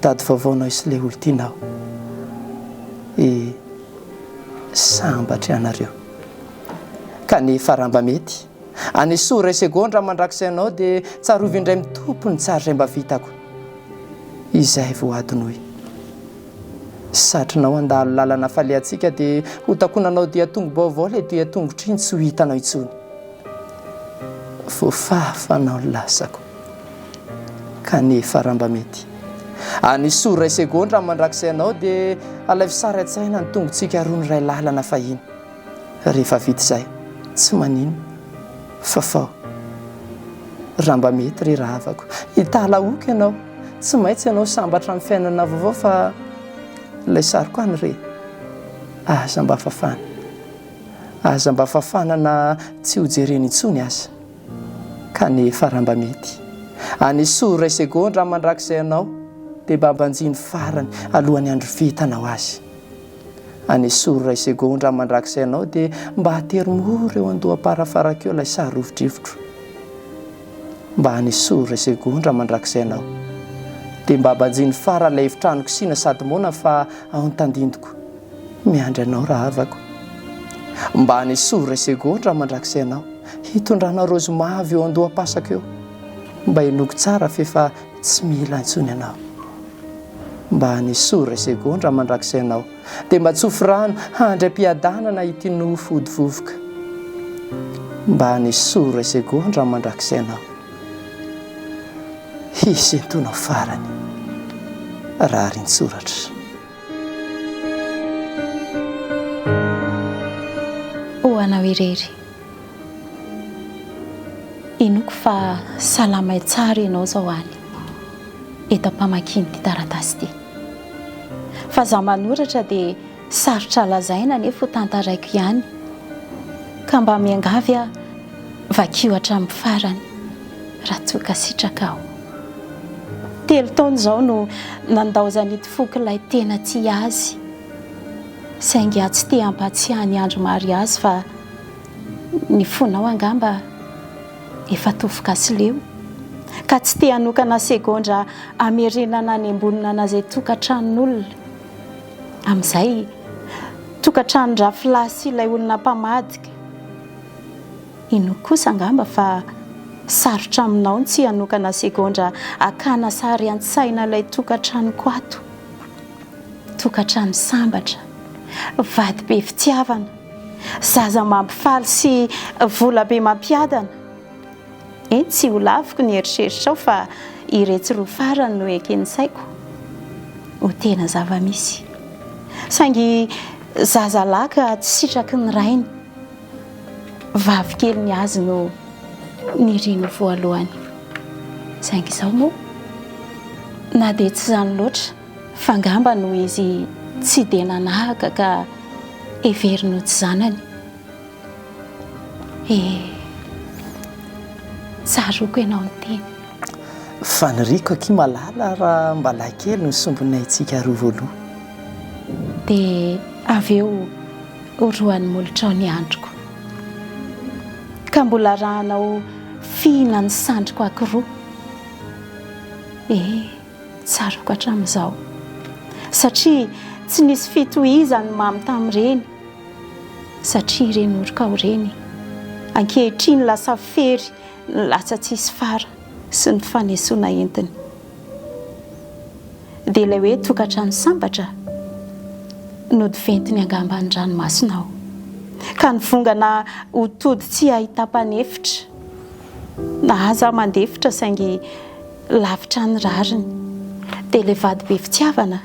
Daty vaovaonao sy ilay olon-tianao. E, sambatra ianareo. Kanefa raha mba mety, anesory iray segondra mandrakizay anao dia tsarovy indray mitopy ny tsara izay mba vitako. Izay vao hadinoy. Satrinao handalo lalana falehantsika dia ho takonanao dian-tongo-baovao ilay dian-tongotra iny tsy ho hitanao intsony. Voafafanao ny lasako. Kanefa raha mba mety. Anisory iray segondra amin'ny mandrakizay anao dia alaivo sary an-tsaina ny tongotsika roa niray lalana fahiny. Rehefa vita izay, tsy maninona. Fafao. Raha mba mety re rahavako. Hitalahoako ianao. Tsy maintsy ianao sambatra amin'ny fiainana vaovao fa ilay sariko any re. Aza mba fafana. Aza mba fafana na tsy ho jerena intsony aza. Kanefa raha mba mety. Anesory iray segondra mandrakizay anao dia mba banjino farany alohan'ny andro vitanao azy. Anesory iray segondra mandrakizay anao dia mba atero mora eo andoham-parafarako eo ilay sary rovidrivotro. Mba anesory iray segondra mandrakizay anao dia mba banjino fara ilay efitranoko sina sady moana fa ao ny tandindoko. Miandry anao rahavako. Mba anesory iray segondra mandrakizay anao hitondranao raozy mavo eo andoham-pasako eo. Mba henoiko tsara f'efa tsy mila intsony anao. Mba hanesory segondra mandrakizay anao Dia mba tsofy rano handry am-piadanana ity nofo hody vovoka Mba hanesory segondra mandrakizay anao Hisintonao farany Rarintsoratra. Ho anao irery. Inoako fa salama tsara ianao izao any, eto am-pamakiana ity taratasy ity. Fa izaho manoratra dia sarotra lazaina nefa ho tantaraiko ihany. Ka mba miangavy aho, vakio hatramin'ny farany raha toa ka sitrakao. Telo taona izao no nandaozan'ito foko ilay tena tia azy. Saingy aho tsy te hampatsiahy ny andro mariazy fa Ny fonao angamba efa tofoka sy leo ka tsy te hanokana segondra hamerenana any ambonina izay tokantranon'olona. Amin'izay, tokantranon-drafilahy sy ilay olona mpamadika. Inoako kosa angamba fa sarotra aminao ny tsy hanokana segondra hakana sary an-tsaina ilay tokantranoko ato. Tokantrano sambatra, vady be fitiavana. Zaza mampifaly sy vola be mampiadana. Eny tsy ho laviko ny eritreritrao fa iretsy roa farany no eken'ny saiko ho tena zava-misy. Saingy zaza lahy ka tsy sitraky ny rainy. Vavy kely ny azy no niriny voalohany. Saingy izao moa na dia tsy izany loatra fa angamba noho izy tsy dia nanahaka ka heveriny ho tsy zanany. E, tsaroako ianao niteny. Faniriako akia malala raha mba lahy kely no sombinaintsika roa voaloha. Dia avy eo horohan'ny molotrao ny androko. Ka mbola arahanao fihina ny sandriko ankiroa. Eh, tsaroako hatramin'izao. Satria tsy nisy fitohizany mamy tamin'ireny. Satria ireny orokao ireny, ankehitriny lasa fery ny latsa-tsisy fara sy ny fanesoana entiny. Dia ilay hoe tokantrano sambatra nody ventiny angamba ny ranomasonao. Ka nivongana ho tody tsy ahitam-panefitra. Na aza mandefitra saingy lavitra ny rariny. Dia ilay vady be fitiavana,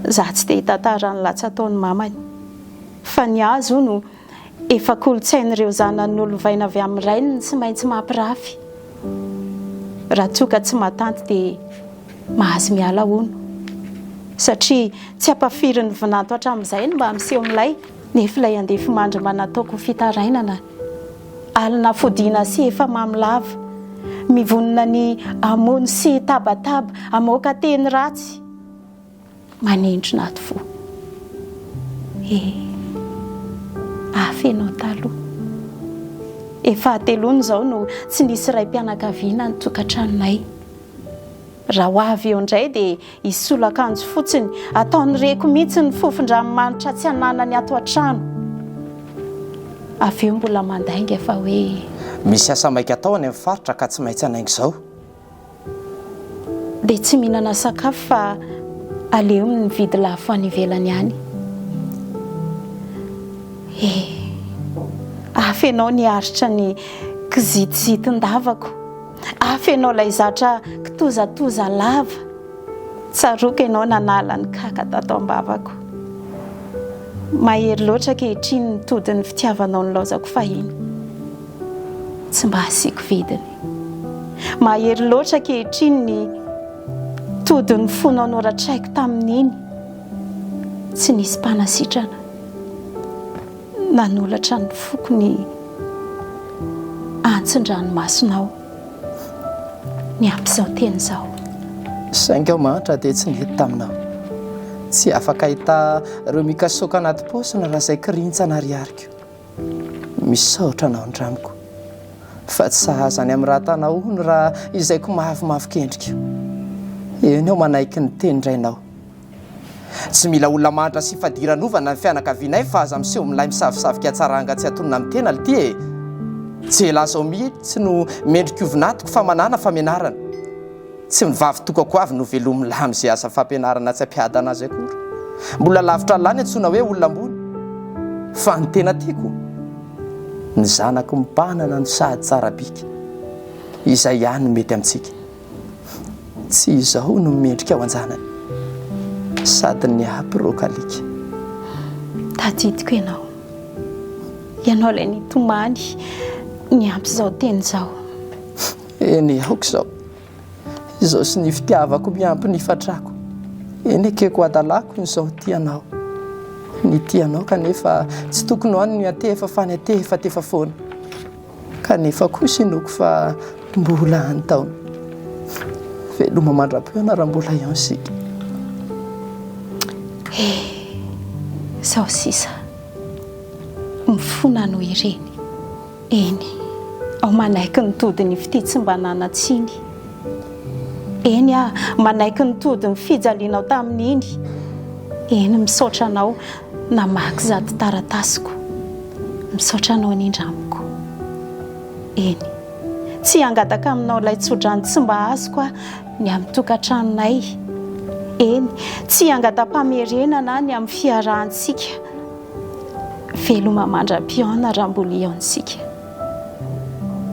za tsy te hitantara ny latsa ataon'ny mamany. Fa ny azy hono efa kolontsain'ireo zanany nolovaina avy amin'ny rainy ny tsy maintsy mampirafy. Raha toa ka tsy matanty dia mahazo miala hono. Satria tsy ampafirin'ny vinanto hatramin'izay ny mba miseho milay, nefa ilay andefimandry mba nataoko ho fitarainana. Alina fodiana sy efa mamy lava. Mivonona ny hamono sy hitabataba, hamoaka teny ratsy. Manindrona ato fo. Eh, hafa ianao taloha. Efa hateloana izao no tsy nisy raim-pianakaviana ny tokantranonay. Raha ho avy eo indray dia hisolo akanjo fotsiny, ataony reko mihitsy ny fofon-dranomanitra tsy ananany ato an-trano. Avy eo mbola mandainga fa hoe. Misy asa maika atao any amin'ny faritra ka tsy maintsy hanainga izao. Dia tsy mihinana sakafo fa aleony mividy lafo any ivelany any. Eh, hafa ianao niaritra ny kizitizitin-davako, hafa ianao ilay zatra kitozatoza lava, tsaroako ianao nanala ny kaka tato am-bavako. Mahery loatra ankehitriny ny todin'ny fitiavanao nilaozako fahiny. Tsy mba asiako vidiny. Mahery loatra ankehitriny ny todin'ny fonao noratraiko tamin'iny. Tsy nisy mpanasitrana. Nanolatra ny foko ny antsin-dranomasonao niampy izao teny izao. Saingy aho mahantra dia tsy nety taminao. Tsy afaka hahita ireo mikasoka anaty paosiny raha izay kirintsana ariariko. Misaotra anao ndramiko fa tsy sahaza ny amin'ny ratanao hono raha izay ko mavomavo kendriko. Eny aho manaiky ny tenin-drainao. Tsy mila olona mahantra sy fadiranovana ny fianakavianay fa aza miseho milay misavisavika hatsaranga tsy atonina amin'ny tena lty e! Tsy elah zao mihitsy no mendrika io vinatiko fa manana famenarana. Tsy ny vavy tokako avy no velomin'i lahy amin'izay asa fampianarana tsy ampiadana azy akory. Mbola lavitra an'lah ny antsoina hoe olona ambony. Fa ny tena tiako? Ny zanako mpanana no sady tsara bika. Izay ihany no mety amintsika. Tsy izao no mendrika ho an-janany. Sady niampy roka alika. Tadidiko ianao. Ianao ilay nitomany niampy izao teny izao. Eny aoka izao. Izao sy ny fitiavako miampy ny fatrako. Eny ekeko hadalako ny izao tia anao. Ny tia anao kanefa tsy tokony ho any ny atefa fa ny atefatefa foana. Kanefa kosa inoako fa mbola any taona. Veloma mandra-pihaona raha mbola eo isika. Eh, izao sisa. Mifona noho ireny. Eny, aho manaiky ny todin'ny fitia tsy mba nanan-tsiny. Eny aho, manaiky ny todin'ny fijalianao tamin'iny. Eny, misaotra anao namaky izato taratasiko. Misaotra anao nindramiko. Eny, tsy hangataka aminao ilay tsodrano tsy mba azoko aho ny amin'ny tokantranonay. Eny, tsy hangata-pamerenana aho ny amin'ny fiarahantsika. Veloma mandra-pihaona raha mbola hihaona isika.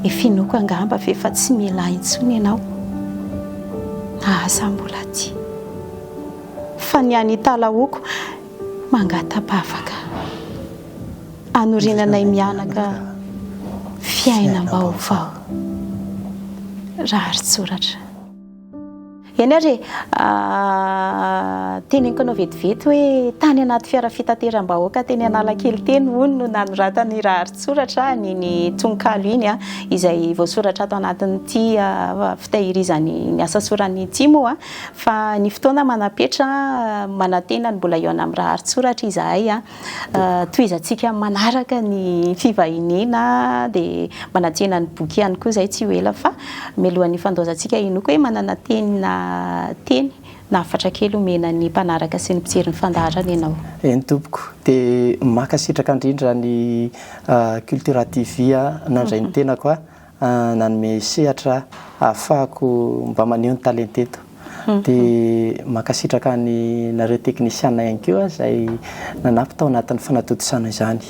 Efa inoako angamba fa efa tsy mila ahy intsony ianao. Aza mbola aty. Fa ny any italahoako mangata-bavaka. Hanorenanay mianaka fiainam-baovao. Raharitsoratra. Eny ary e! Teneniko anao vetivety hoe tany anaty fiara fitateram-bahoaka teny Analakely teny hono no nanoratan'i Raharitsoratra an'iny tononkalo iny, izay voasoratra ato anatin'ity fitahirizany ny asa sorany ity moa. Fa ny fotoana manam-petra, manantena ny mbola hihaona amin'i Raharitsoratra izahay. Tohizantsika manaraka ny fivahiniana dia manantena ny boky ihany koa izay tsy ho ela fa mialohan'ny fandaozantsika inoako hoe manana teny na teny na hafatra kely omena ny mpanaraka sy ny mpijery ny fandaharana ianao. Eny tompoko, dia mankasitraka indrindra ny Cultura TV nandray ny tenako nanome sehatra ahafahako mba maneho ny talenta eto. Dia mankasitraka ny nareo teknisiana ihany koa izay nanampy tao anatin'ny fanatontosana izany.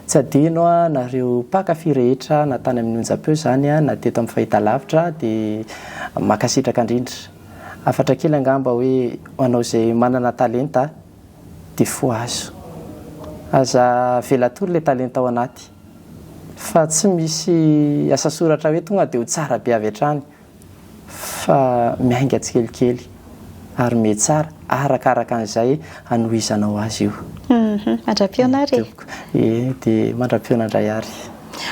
Tsy adino nareo mpankafy rehetra na tany amin'ny onjam-peo izany na teto amin'ny fahitalavitra dia mankasitraka indrindra. Hafatra kely angamba hoe ho anao izay manana talenta dia fohazo. Aza avela hatory ilay talenta ao anaty. Fa tsy misy asa soratra hoe tonga dia ho tsara be avy hatrany fa miainga tsikelikely ary mihatsara arakaraka an'izay hanohizanao azy io. Mandra-pihaona ary e! Ee, dia mandra-pihaona indray ary.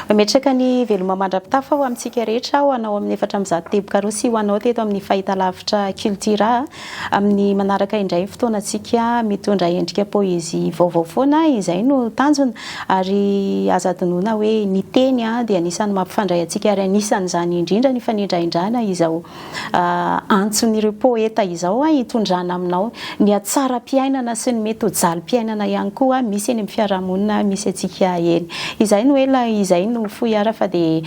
Mametraka ny veloma mandra-pitafa ho amintsika rehetra ho anao amin'ny 104 teboka roa sy ho anao teto amin'ny fahitalavitra Cultura. Amin'ny manaraka indray ny fotoanantsika mitondra endrika poezia vaovao foana, izay no tanjona. Ary aza adinoina hoe ny teny dia anisan'ny mampifandray antsika ary anisan'izany indrindra ny fanindrahindrana izao antson'ireo poeta izao hitondrana aminao ny hatsaram-piainana sy ny mety ho jalim-piainana ihany koa misy eny amin'ny fiarahamonina misy antsika eny. Izay no ela, izay no fohy ara fa dia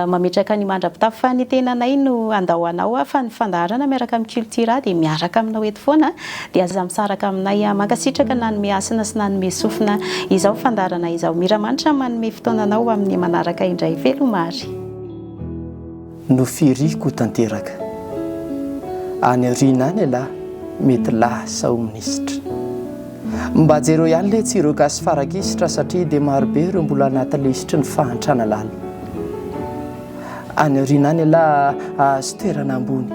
mametraka ny mandra-pitafy fa ny tenanay no handao anao fa ny fandaharana miaraka amin'ny Cultura dia miaraka aminao eto foana dia aza misaraka aminay. Mankasitraka nanome hasina sy nanome sofina izao fandaharana izao. Miramanitra manome fotoana anao amin'ny manaraka indray. Veloma ary. Nofiriko ho tanteraka. Any aoriana any ialahy mety lasa ho minisitra. Mba jereo ihany letsy ireo gasy faragisitra satria dia marobe ireo mbola anaty lisitry ny fahantrana lalina. Any aoriana any ialahy hahazo toerana ambony.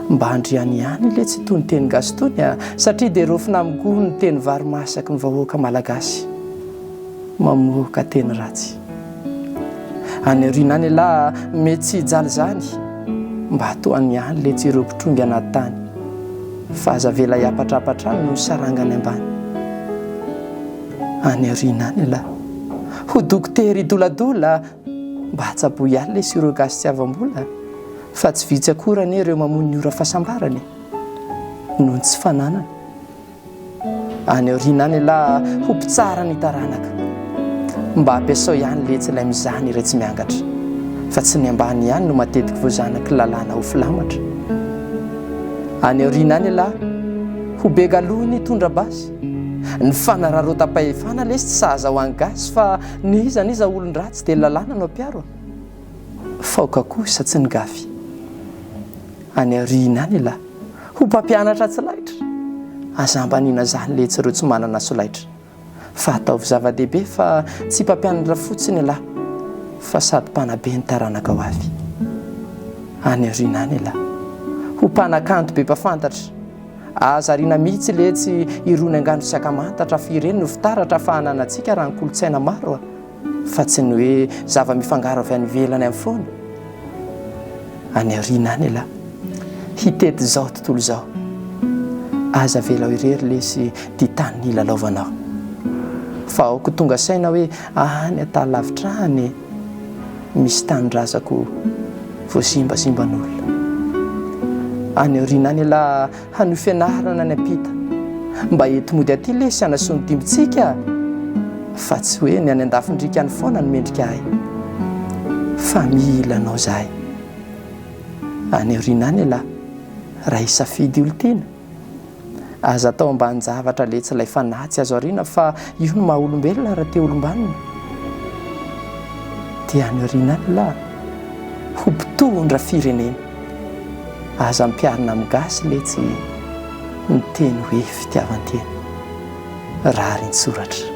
Mba andriano ihany letsy itony teny gasy itony a, satria dia raofina amin'ny gony ny teny vary masaky ny vahoaka malagasy. Mamoaka teny ratsy. Any aoriana any ialahy mety tsy hijaly izany. Mba tohano ihany letsy ireo mpitrongy anaty tany. Fa aza avela hiapatrapatra any noho ny sarangany ambany. Any aoriana any ialahy. Ho dokotera hidoladola. Mba tsaboy ihany lesy ireo gasy tsy avam-bola. Fa tsy vitsy akory anie ireo mamono ny ora fahasambarana e. Noho ny tsy fananana. Any aoriana any elah ho mpitsara ny taranaka. Mba ampiasao ihany letsy ilay mizana iretsy tsy miangatra. Fa tsy ny ambany ihany no matetiky voazanaky lalàna ho filamatra. Any aoriana any elah ho be galony hitondra basy. Ny fanararaotam-pahefana lesy tsy sahaza ho an'ny gasy fa n'iza n'iza olon-dratsy dia lalàna no ampiaro a. Faoka kosa tsy ny gafy. Any aoriana any elah. Ho mpampianatra tsy laitra. Aza ambaniana zany letsy ireo tsy manana solaitra. Fa ataovy zava-dehibe fa tsy mpampianatra fotsiny elah fa sady mpanabe ny taranaka ho avy. Any aoriana any elah. Ho mpanakanto be mpafantatra. Aza ariana mihitsy letsy irony angano sy ankamantatra fa ireny no fitaratra fa ananantsika raha ny kolontsaina maro a. Fa tsy ny hoe zava-mifangaro avy any ivelany any foana. Any aoriana any ialahy. Hitety izao tontolo izao. Aza avelao irery lesy ity tany nilalaovanao. Fa aoka ho tonga saina hoe any an-tany lavitra any misy tanindrazako voazimbazimban'olona. Any aoriana any ialahy Hanohy fianarana any am-pita. Mba ento mody aty lesy hanasoa ny dimbintsika fa tsy hoe ny any andafin-driaka any foana no mendrika ahy. Fa mila anao zahay. Any aoriana any ialahy raha hisafidy olon-tiana. Aza atao ambanin-javatra letsy ilay fanahy tsy azo ariana fa io no maha olombelona raha te olom-banona. Dia any aoriana any ialahy ho mpitondra firenena. Aza ampiharina amin'ny gasy letsy ny teny hoe fitiavan-tena. Rarintsoratra.